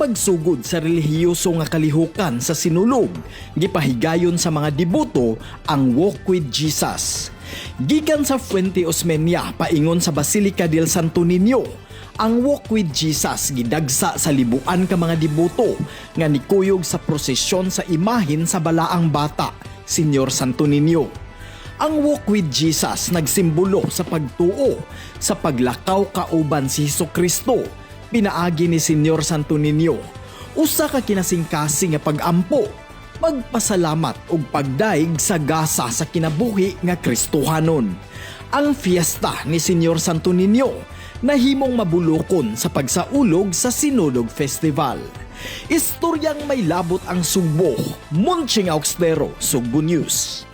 pagsugod sa relihiyoso nga kalihukan sa Sinulog, gipahigayon sa mga deboto ang Walk with Jesus. Gikan sa Fuente Osmeña paingon sa Basilica del Santo Niño, ang Walk with Jesus gidagsa sa libuan ka mga deboto nga nikuyog sa prosesyon sa imahin sa Balaang Bata, Señor Santo Niño. Ang Walk with Jesus nagsimbolo sa pagtuo sa paglakaw kauban si Hesus Kristo pinaagi ni Señor Santo Niño. Usa ka kinasingkasing nga pag-ampo, pagpasalamat ug pagdaig sa gasa sa kinabuhi nga Kristohanon. Ang fiesta ni Señor Santo Niño nahimong mabulokon sa pagsaulog sa Sinulog Festival. Istoryang may labot ang Sugbo. Munching Augstero, Sugbo News.